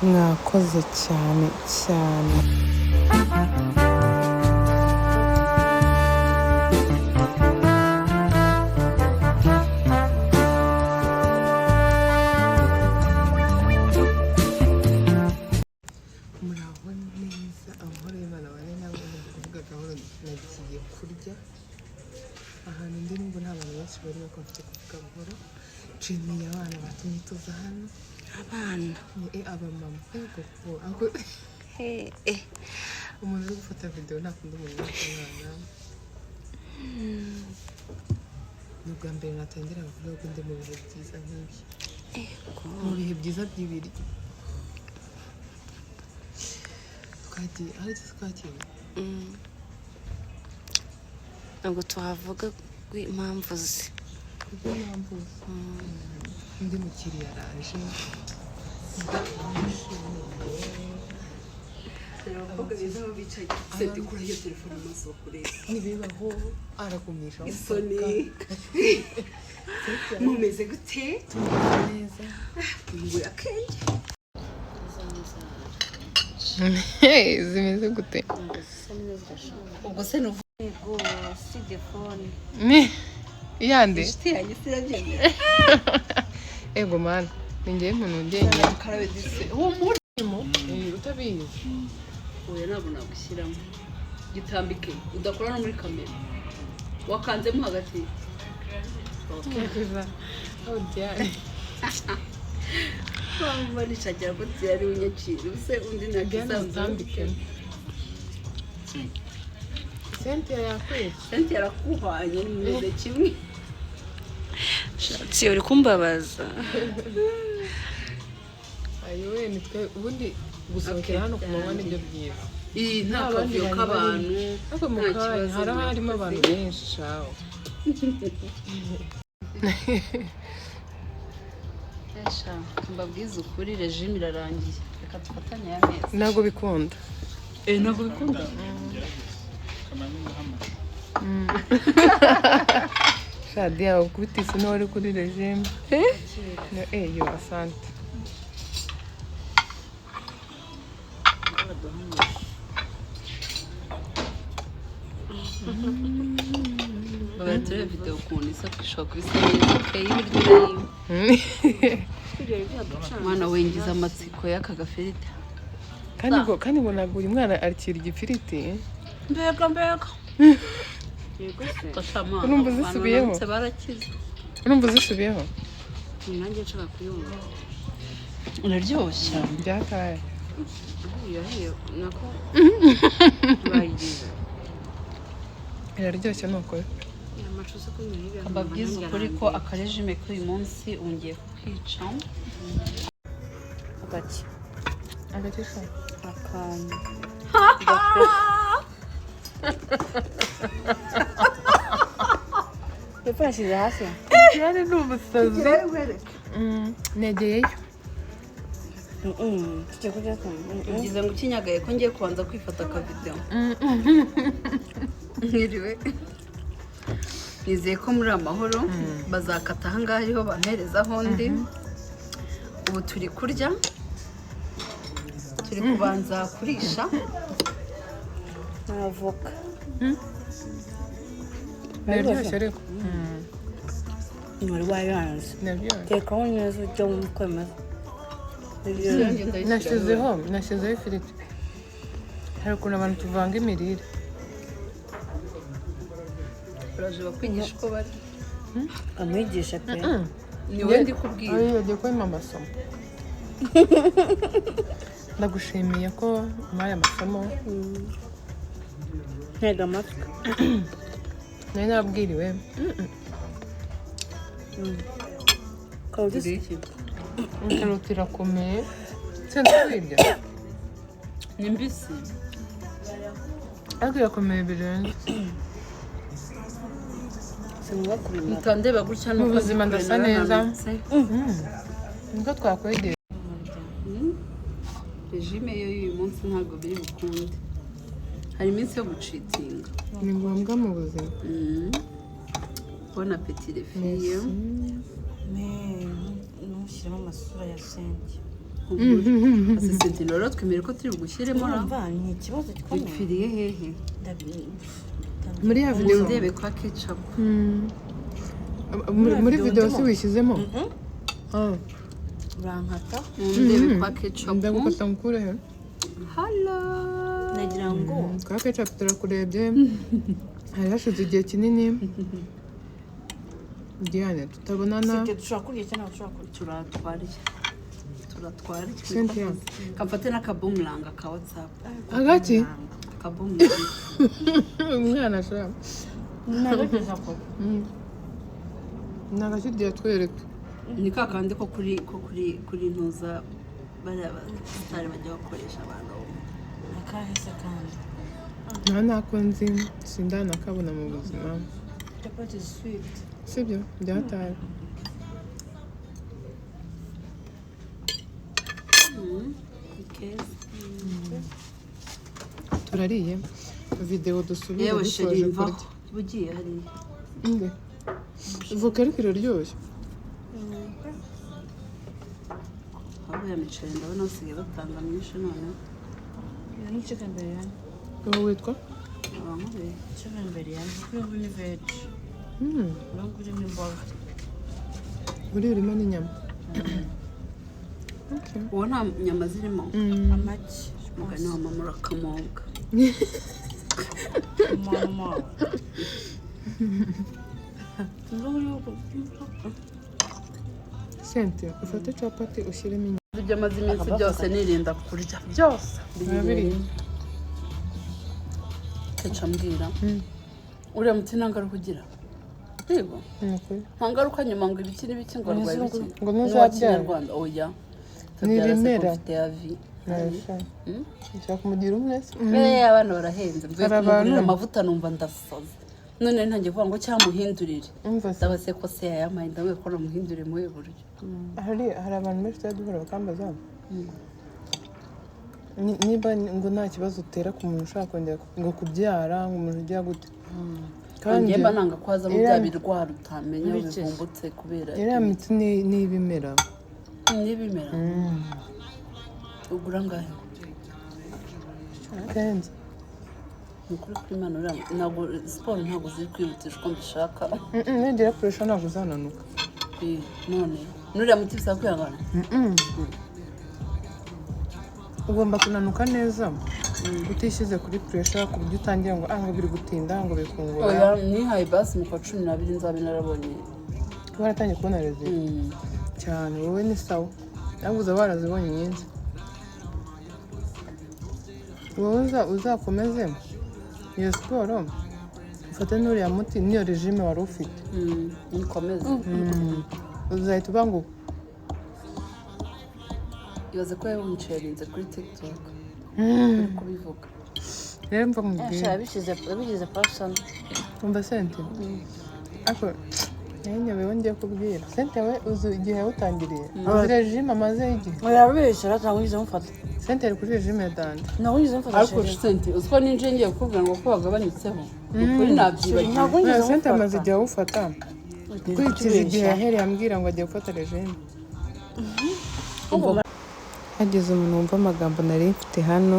Mwakoze cyane cyane. Muraho neza, amahoro y'Imana bane namwe. Ndi kuvuga gahoro, nagiye kurya ahantu ndi, nubwo nta bantu benshi barimo, ko mfite kuvuga buhoro. Nshimiye abana batumye tuza hano. Abana? Ni abamama, ego ko ako. Umuntu uri gufata videwo ntakunda umuntu uri umwana. Ni ubwa mbere natangira vlog ndi mu bihe byiza nk'ibi, mu bihe byiza by'ibiryo. Twagiye aho icyo twakiye. Ntabwo tuhavuga impamvu ze. Kubw'impamvu undi mukiriya araje. Abakobwa beza baba bicaye sente kuri iyo telefone amaso kureba. Ntibibaho, aragumisha. Isoni. Mumeze gute? Tumeze neza. Ngo akenge. Zimeze gute? Ubwo se nuvuga? Yego, si telefone. Yande? Inshuti yanjye sirabyemera. Ego mana, ni njyewe muntu ugenda. Karabe dise humura. Utabizi. Oya, ntabwo nagushyiramo. Gitambike udakora no muri kamera wakanzemo hagati. Oh, Diane. Bamba nishagira ko ari unyakira ubuse undi. Diane. Ntakisanzwe. Utambike. Cynthia yakwica. Sente yarakuhanye, nimeze kimwe. Shatsi, uri kumbabaza. Ayowe, nitwe ubundi gusohokera hano ku manywa nibyo byiza. Iyi nta Nta bandi kavuyo bantu. k'abantu. Ariko mu Nta kanya kibazo. hari harimo abantu benshi shawo. Esha, mbabwize ukuri, regime irarangiye, reka dufatanye aya mezi. Ntabwo bikunda. Eh, ntabwo bikunda. Shadi yawe ukubita isi n'uwari kuri regime. No, yo asante. Babara turebe video ukuntu isa, ishobora kuba isa neza. Okay, y'ibiryo ureba mwana wengiza amatsiko y'aka gafiriti. Kandi ngo ntabwo uyu mwana akira igifiriti. Mbega mbega! Yego se. Gashamana. Urumva zisubiyeho? Barakize. Urumva uzisubiyeho? Ni nanjye nshaka kuyumva. Uraryoshya. Byakaye. Yahiye nako bayigize. Iraryoshye ni ukuri. Amacuza ko nyine. Mbabwize ukuri ko akarejime k'uyu munsi wongeye kukwica. Agaki? Agatisha. Akantu. Hepfo yashyize hasi. Diane ni umusazi. Negeyeyo. Tujya kurya. Ugize ngo ukinyagaye ko ngiye kubanza kwifata akavidewo. Mwiriwe, nizeye ko muri amahoro. Bazakata ahangaha ariho bamperezaho undi. Ubu turi kurya, turi kubanza kurisha. Avoka. Iraryoshye ariko. Wari wayanze. Iraryoshye. Tekaho neza ujya wumva uko bimeze. Nashyizeho ifiriti. Hari ukuntu abantu tuvanga imirire. Uraje bakwigisha uko bari. Amwigisha pe. Ni wowe ndi kubwira. Ayo, yagiye kubima amasomo. Ndagushimiye ko umpaye amasomo. Ntega amatwi. Nari nabwiriwe. Karoti. Iki? Karoti irakomeye, sinzi kuyirya. Ni mbisi. Ariko irakomeye birenze. Si ngombwa kubimara. Mutandeba gutya Mu nuko buzima ndi kure, ndasa neza. narananutse. Nibwo twakwegera. Regime yo y'uyu munsi ntabwo biri bukunde, hari iminsi yo gucitinga. Ni ngombwa mu buzima. Bon appétit les filles. Ntushyiremo amasura ya sente. Asisenti rero, twemere ko turi bugushyiremo ra. Urumva ni ikibazo gikomeye. Bipfiriye hehe? Muri ya video. Ndebe kwa ketchup. Muri video si wishyizemo? Ah, Urankata. Ndebe kwa ketchup. Ndagufata ngukure he? Hello. Nagira ngo Kwa ketchup turakurebye, hari hashize igihe kinini, Diane, tutabonana. Sibyo, dushobora kurya cyangwa ntabwo dushobora kurya? Turatwarya, turatwarya. Cynthia. Kamfate n'akabumuranga ka WhatsApp. Agaki? Akabumuranga. Umwana ashaka Ntabwo ko ni agaki, twereke. Ni ka kandi ko kuri ntuza bariya basitari bajya bakoresha abantu. Akahise kandi. Nta nako nzi, sindanakabona mu buzima. Chapati is sweet. Sibyo, byataye. Ni keza. Turariye, videwo dusubire Yewe dusoje chérie, mvaho. kurya. Ugiye hariya. Nde? Voka ariko iraryoshye. Ahubwo ya miceri ndabona basigaye batanga myinshi noneho. Iyo ni chicken biryani. Uwo witwa Abankoreye. Chicken biryani kuri ubu ni veg. Ubu urimo imboga. Uri urimo n'inyama. Okay. Uwo nta nyama zirimo. Amagi. Mugani wa mama, urakamoga. Mama. Imboga y'uko. Sente, ufate capati ushyiremo inyama. Ibyo maze iminsi byose nirinda kurya byose. Urabiriye? Keca, mbwira, uriya muti nta ngaruka ugira? Yego. Ni ukuri. Nta ngaruka nyuma ngo ibiki n'ibiki, ngo arwaye ibiki? Ngo Ni uwa ntuzabyara. kinyarwanda, oya. Ni Tubyara se ko ibimera. mfite avi? Nabisha. Nshaka kumugira umwe se. Abana barahenze, mvuye Hari kumugurira abantu- amavuta numva ndasaze, none ntangiye kuvuga ngo cyamuhindurire. Umva se. Ndaba se ko se yayampaye, ndabona ko namuhinduriye muri ubu buryo. Hari abantu benshi tujya duhura bakambaza niba ngo nta kibazo utera ku muntu ushaka kongera ngo kubyara, ngo umuntu ujya gute, kandi Njye mba nanga ko hazamo bya birwara utamenya Ibiki? bivumbutse kubera iriya miti ni ibimera. N'ibimera. Ugura angahe? Kenzi. Ni ukuri kuri Imana, uriya ntabwo siporo ntabwo ziri kwihutisha uko mbishaka. Nugira pressure ntabwo uzananuka. None n'uriya muti bisaba kwihangana. Ugomba kunanuka neza utishyize kuri pressure, ku buryo utangira ngo ah, ngo biri gutinda, ngo biri kungora. Oya, nihaye basi mu kwa 12 nzabe narabonye. Waratangiye kubona résultat? Cyane, wowe ni sawa, ntabwo uzaba warazibonye nyinshi. Wowe uzakomeze iyo siporo, ufate n'uriya muti n'iyo régime wari ufite. Nikomeze. Uzahita uba ngo Ibaze ko yawunsharinze kuri TikTok uri kubivuga. Rero mva nkubwire. Yabishyize person. Umva sente, ariko nayo nyobewe, ngiye kubwira sente, we uzi igihe yawutangiriye? Uzi régime amazeho igihe? Yabeshya, ntabwo wigeze mufata. Sente ari kuri régime ya danger. Ntabwo wigeze mufata. Ariko Chérie. sente, uzi ko ninjiye ngiye kukubwira ngo ko wagabanyutseho? Ni ukuri nabyibagiwe. Ntabwo wigeze Sente amaze mufata. igihe awufata, ukurikije igihe yahereye ambwira ngo agiye gufata régime. Hagize umuntu wumva amagambo nari mfite hano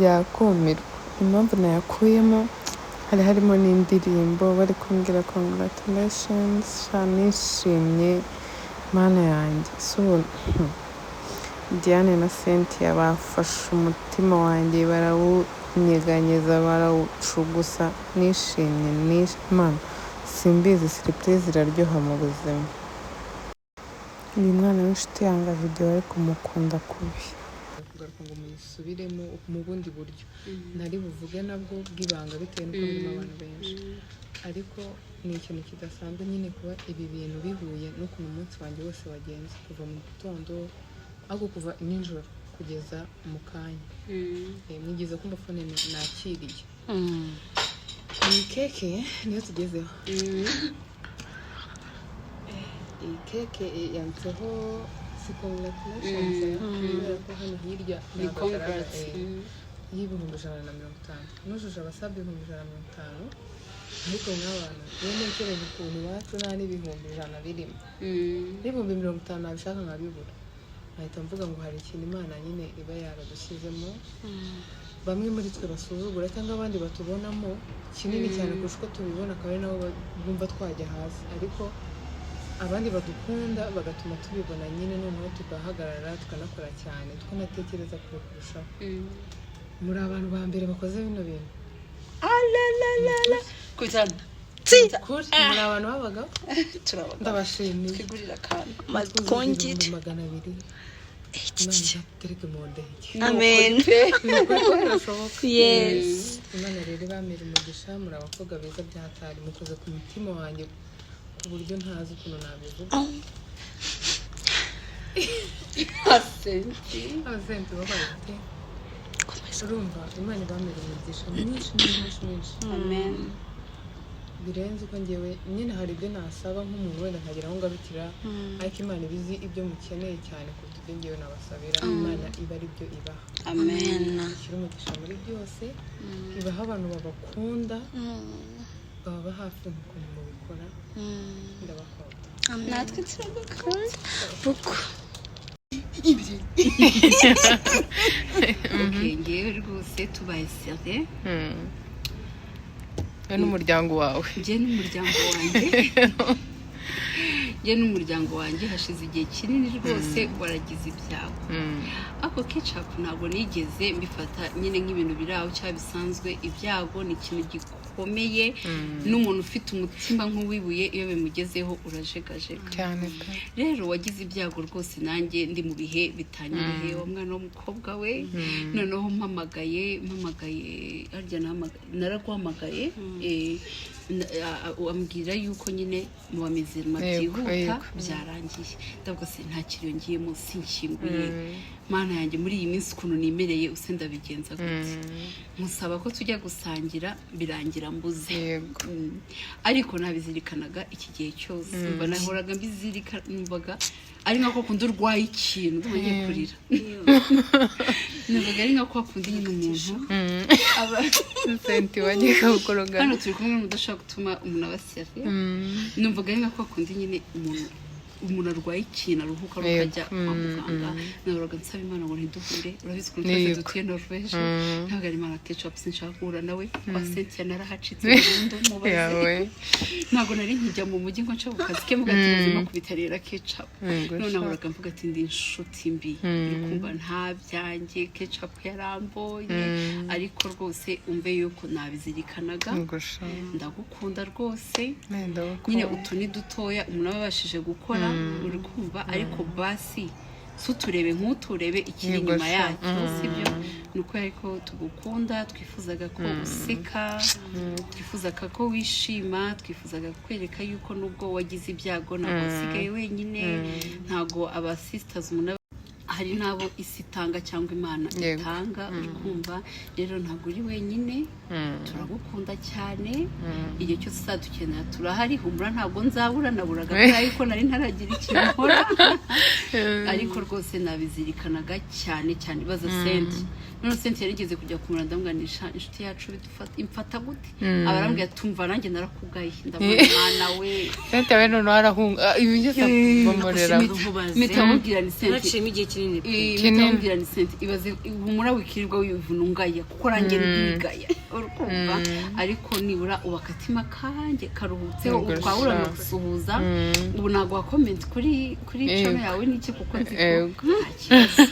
yakumirwa impamvu nayakuyemo. Hari harimo n'indirimbo, bari kumbwira congratulations, sha nishimye Mana yanjye. So Diane na Cynthia bafashe umutima wanjye barawunyeganyeza, barawucugusa, nishimye. Mana, simbizi, surprise iraryoha mu buzima. Uyu mwana w'inshuti yanga video, ariko mukunda kubi. Kugaruka ngo muyisubiremo mu bundi buryo ntari buvuge nabwo bw'ibanga, bitewe n'uko birimo abantu benshi, ariko ni ikintu kidasanzwe nyine kuba ibi bintu bihuye n'ukuntu umunsi wanjye wose wagenze, kuva mu gitondo, ahubwo kuva nijoro kugeza mu kanya. Mwigeze kumva phone nakiriye. Iyi keke niyo tugezeho. Iyi keke yanditseho si congratulations, kubera ko hano hirya Ni ntabwo agaragara, congrats. y'150,000, nujuje abasabwa 150,000. Ariko nk'abantu, iyo ntekereje ukuntu iwacu nta n'100,000 birimo, n'50,000 nabishaka nkabibura. Nkahita mvuga ngo hari ikintu Imana nyine iba yaradushyizemo, bamwe muri twe basuzugura cyangwa abandi batubonamo kinini cyane kurusha uko tubibona, akaba ari nabo bumva twajya hasi, ariko abandi badukunda bagatuma tubibona nyine, noneho tugahagarara, tukanakora cyane, tukanatekereza kure kurushaho. Muri abantu ba mbere bakoze bino bintu. Kubitana. Kuri muri abantu b'abagabo. Turabagabo. Ndabashimiye. Twigurira akantu. Twuzuye 200,000. Imana izadutereke mu ndege. Amen. Ni ukuri ko birashoboka. Yes. Imana rero ibamere umugisha. Muri abakobwa beza byahatari, mukoze ku mutima wanjye ku buryo ntazi ukuntu nabivuga. Asenti. Abasenti babaye ute? Urumva, Imana ibamere umugisha mwinshi mwinshi mwinshi. Amen. Birenze uko ngewe nyine hari ibyo nasaba nk'umuntu, wenda nkagira aho ngarukira, ariko Imana iba izi ibyo mukeneye cyane kuruta ibyo ngewe nabasabira. Imana iba ari byo ibaha. Amen. Ishyira umugisha muri byose, ibaha abantu babakunda, baba hafi nk'ukuntu mubikora. Ndabakunda. Natwe turagukunda buku. Okay, ngewe rwose tubaye sérieux. We n'umuryango wawe. Njye n'umuryango wanjye hashize igihe kinini rwose waragize ibyago. Ako Kecapu, ntabwo nigeze mbifata nyine nk'ibintu biri aho cyangwa bisanzwe. Ibyago ni ikintu gikomeye, n'umuntu ufite umutima nk'uwibuye iyo bimugezeho urajegajega. Cyane pe. Rero wagize ibyago rwose, nanjye ndi mu bihe bitanyoroheye, wa mwana w'umukobwa we. Noneho mpamagaye harya naraguhamagaye, ambwira yuko nyine mu bamizirima byihuta byarangiye. Ndavuga se nta kiriyo ngiyemo, sinshyinguye, Mana yanjye, muri iyi minsi ukuntu nimereye use ndabigenza gute? Musaba ko tujya gusangira, birangira mbuze. Ariko nabizirikanaga iki gihe cyose, mba nahoraga mbizirikana, numvaga ari nka ko kundi urwaye ikintu. Ndumva ngiye kurira. Numvaga ari nka kwa kundi nyine umuntu aba Senti wagiye gukoroga. Hano turi kumwe n'umuntu udashobora gutuma umuntu aba sérieux. Numvaga ari nka kwa kundi nyine umuntu arwaye ikintu, aruhuka akajya kwa muganga. Nahoraga nsaba Imana ngo ntiduhure. Urabizi ukuntu twese dutuye Norvege. Ntabwo ari Imana, Kecapu, sinshaka guhura nawe. Kwa Cynthia narahacitse burundu, mubaze. Yawe. Ntabwo nari nkijya mu mujyi ngo nce ku kazi ke, mvuga ati ubuzima kubitarera Kecapu. None sha. nahoraga mvuga ati ndi inshuti mbi, uri kumva nta byanjye, Kecapu yaramboye. Ariko rwose umve yuko nabizirikanaga. Sha. Ndagukunda rwose. Ndagukunda. Nyine utu ni dutoya umuntu aba abashije gukora, uri kumva, ariko basi si uturebe nk'uturebe ikiri inyuma sha. yacyo, sibyo? Ni uko ariko tugukunda, twifuzaga ko useka, twifuzaga ko wishima, twifuzaga kwereka yuko nubwo wagize ibyago ntabwo wasigaye wenyine. Ntabwo aba sisters umuntu hari n'abo isi itanga cyangwa Imana itanga, uri kumva? Rero ntabwo uri wenyine, turagukunda cyane. Igihe cyose uzadukenera turahari. Humura, ntabwo nzabura. Naburaga kubera yuko nari ntaragira ikintu nkora, ariko rwose nabizirikanaga cyane cyane. Ibaza Senti. None Senti yarigeze kujya kumura, ndamganisha inshuti yacu imfata gute, abarambwira tumva nanjye narakugaye, ndabona mwana we. Senti we noneho arahunga. Ah, ibi byose bamborera. Mpita mubwira ni Senti Naciyemo igihe kinini pe. Kinini. Mpita mubwira ni Senti, ibaze, humura, wikirirwa wivuna ungaya kuko nanjye ndigaya, uri kumva? Ariko nibura ubu akatima kanjye karuhutseho. Ubu twahura gusuhuza, ubu ntabwo wa comment kuri channel yawe n'iki, kuko nzi ko nta kibazo.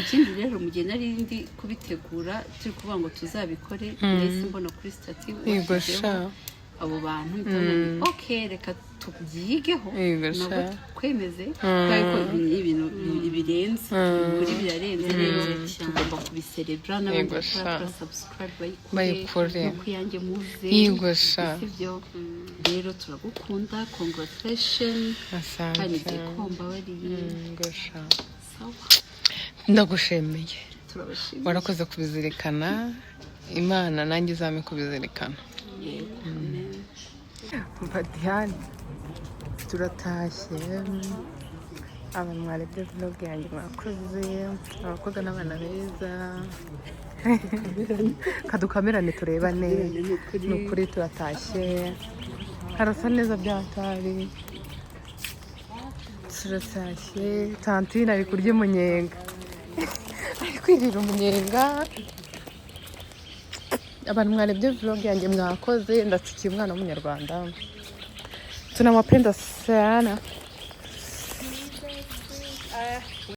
Ikindi rero, mu gihe nari ndi kubitegura, turi kuvuga ngo tuzabikore, nahise mbona kuri status washyizeho sha. abo bantu, mpita nti ok, reka tubyigeho nabwo twemeze, kubera ko ibi ni ibintu birenze kuri birarenze. Rero tugomba kubiserebura n'abandi batarakora subscribe bayikore, Bayikore. no kuyanjye muze. Sha. Sibyo? Rero turagukunda, congratulation. Asante. Kandi nizeye ko mbabariye. Sha. Sawa. Ndagushimiye. Turabashimiye. Warakoze kubizirikana. Imana nanjye izame kubizirikana. Yego, amen. Umva Diane, turatashye. Abantu mwarebye vlog yanjye mwakoze, abakobwa n'abana beza, kadukamerane turebane. Ni ukuri turatashye, harasa neza byatari. Turatashye. Tantine ari kurya umunyenga, ari kwirira umunyenga. Abantu mwarebye vlog yanjye, mwakoze. Ndatsikiye umwana w'Umunyarwanda. Tunawapenda sana.